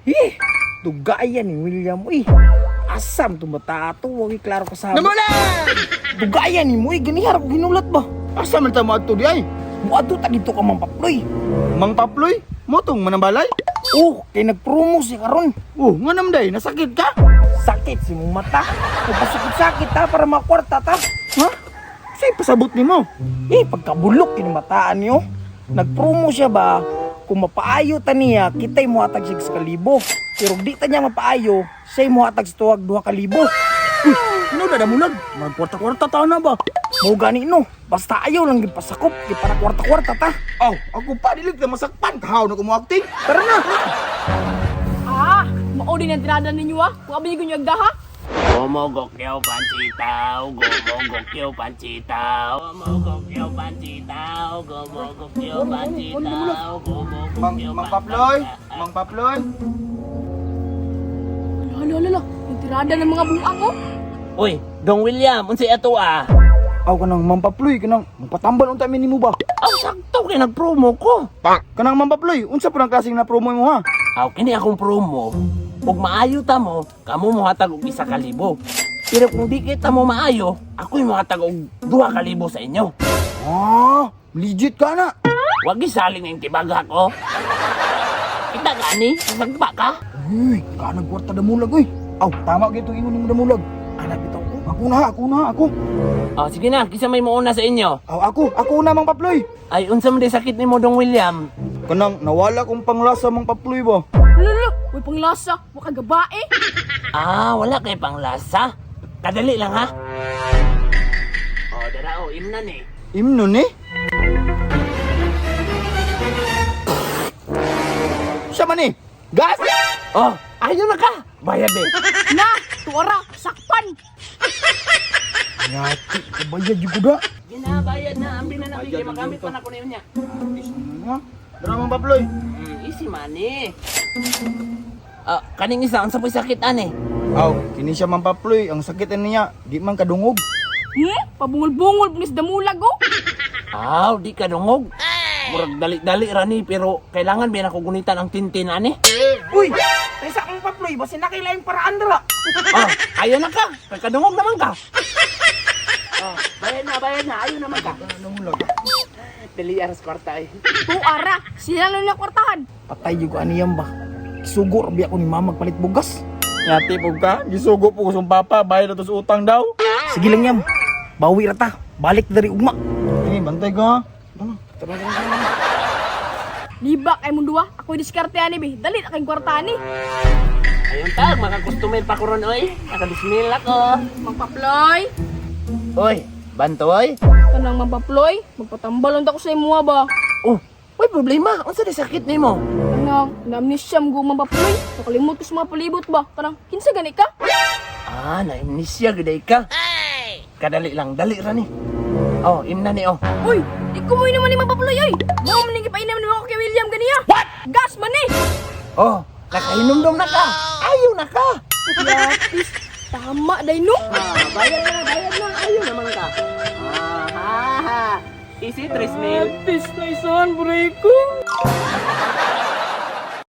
Eh, dugayan ni William, uy. Asam tumata ato, wagi klaro ka sa. Namulan! Dugayan ni mo, uy, ganihar ko ginulat ba? Asa man ta mo adto di ay? Muadto ta dito ka Mang Paploy. Mang Paploy, motong manambalay? Oh, kay nagpromo siya karon. Oh, nga nam day, nasakit ka? Sakit si mong mata. Nagpasakit-sakit ta para makwarta ta. Ha? Sa'y pasabot nimo? Eh, pagkabulok kinimataan niyo. Nagpromo siya ba? Kung mapaayo ta niya, kita'y muhatag siya sa kalibo. Pero di ta niya mapaayo, siya'y muhatag sa tuwag 2,000. Uy, ano na damulag? Mga kwarta-kwarta ta na ba? Mao gani no, basta ayaw lang gyud pasakop, kay para kwarta-kwarta ta. Aw, ako pa dili ta masakpan, kahaw na ko mo acting. Tara na. Ah, mao din ang tirada ninyo ah. Kung abi ko niyo agda ha. Gumugokyo panchitaw, gumugokyo panchitaw, gumugokyo panchitaw, gumugokyo panchitaw, Mang gumugokyo Mang Paploy, Mang Paploy. Hala, hala, hala. Yung tirada ng mga buang oh. Uy, Dong William, unsay ato ah? Aw kanang Mang Paploy, kanang magpatambal unta mi nimo ba? Aw, sakto kay nagpromo ko. Kanang Mang Paploy, unsa pa ang klaseng na promo mo ha? Aw, kini akong promo. Ug maayo ta mo, kamo mohatag og 1,000. Pero kung di kita mo maayo, ako'y mohatag og 2,000 sa inyo. Ah, legit ka na. Wag gisaling ang tibaga ko. Kita gani, sagba ka. Uy, kanang kwarta damulag uy. Aw, tama gyud tong ingon nimo damulag. Ana bitaw ko. Ako na, ako na, ako. Oh, sige na, kisa may muuna sa inyo. Aw, ako, ako na Mang Paploy. Ay, unsa man di sakit nimo Dong William? Kanang nawala kong panglasa Mang Paploy ba? Hala, hala. Uy, panglasa. Waka gabae. Ah, wala kay panglasa. Kadali lang ha. Oh, dara oh, imnan eh. Imnon eh. Siya man eh. Gas! Oh, ayo na ka. Bayad eh. Na, tuara, sakpan. Yati, kabayad yung kuda. Sige na, bayad na. Ambi na namin kay magamit pa na ko niya. Ha? Dara Mang Paploy. Easy money. Ah, kaning isa unsa po'y sakit ani? Aw, kini siya Mang Paploy. Ang sakit ani niya, di man kadungog. Pabungol-bungol punis damulag oh. Aw, di ka dungog. Murag dali-dali ra ni pero kailangan ba ako gunitan ang tintin ani? Uy, kaysa akong Paploy, basin na kay laing paraan dira. Oh, ayo na ka. Kagkadungog naman ka. Oh, bayad na, bayad na. Ayo naman ka. Dali aras kwarta eh. Tuara, sila lang na kwartahan. Patay jud ko ani yan ba. Sugo ra biya ko ni mama magpalit bugas. Yati po ka, gisugo po ko sa papa, bayad na to sa utang daw. Sige lang yam. Bawi ra ta. Balik diri ugma. Eh, bantay ka ha. Libak ay mundo ah. Ako'y diskarte ani be. Dali na kayong kwartahan ni. Ayun ta, makakustomer pa ko ron oy. Nakadismil ako. Mang Paploy. Oy, bantoy. Kanang Mang Paploy, magpatambal unta ko sa imuha ba. Oh, oy problema. Unsa di sakit nimo? Kanang na-amnesia mo Mang Paploy. Nakalimot ko sa mga palibot ba. Kanang kinsa gani ka? Ah, na-amnesia gyud ay ka. Kadali lang, dali ra ni. Oh, imna ni oh. Uy, di ko mo naman ni Mang Paploy oy. Mao man ning gipainom nimo ako kay William ganiya. What? Gas man eh. Oh, nakahinumdum na ka. Ayo na ka. Yapis, tama day no. Ah, bayad na, bayad na. Ayo naman ka. Ah, ha, ha. Easy, 3 mil. Yapis na isan, bro ko.